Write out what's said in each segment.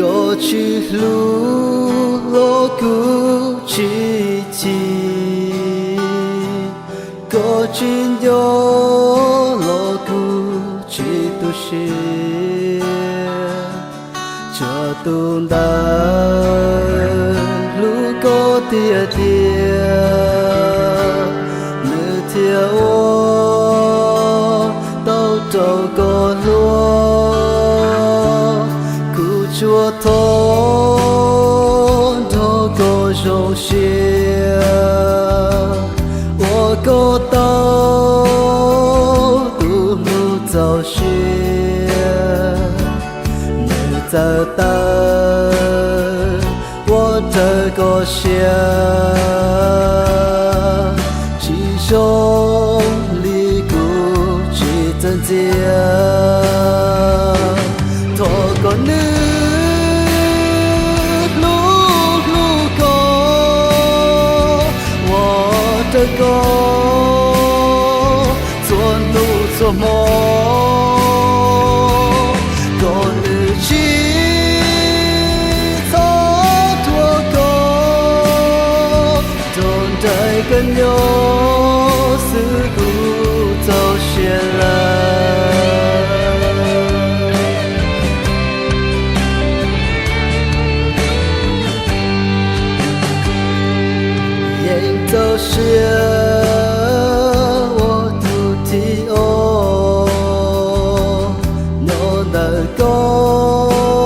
Koj tsis hlub los kuv tsis chim, koj tsis nco los kuv tsis tu siab. Tsuas tus ntawd hlub koj tiag tiag, nws thiaj ua tau rau koj hlub. Kuv tsuas thov nrog koj zoo siab, ua koj tau tus hlub txaus siab. Nws txawm tawm ua raws koj siab, tsis zoo li kuv tsis txawj ntxias. Thov kom nws hlub hlub koj, ua raws koj txhua hnub txhua hmo, kom nws tsis txhob thuam koj, rau nraim koj nyob xwb kuv txaus siab lawm. Yeej txaus siab ua tus thib ob nyob ntawm koj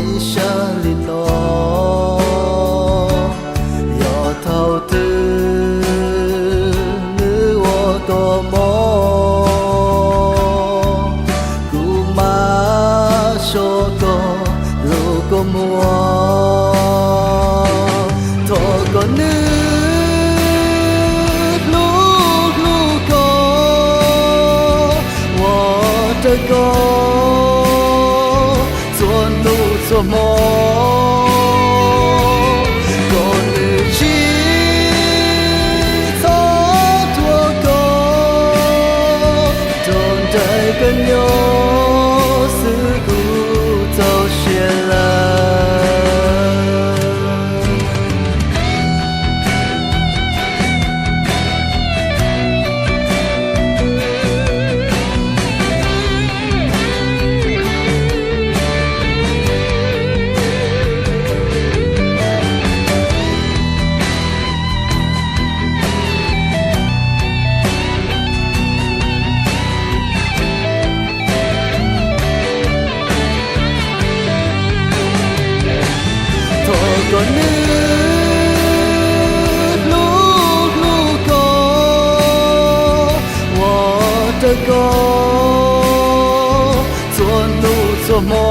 ib sab li no. Yog thaum twg nws ua koj mob, kuv mam soj koj lub kua muag. Thov kom nws hlub hlub koj, ua raws koj txhua hnub txhua hmo, kom nws tsis txhob thuam koj, rau nraim koj nyob xwb kuv txaus siab lawm. Thov kom nws hlub hlub koj, ua raws koj txhua hnub txhua hmo,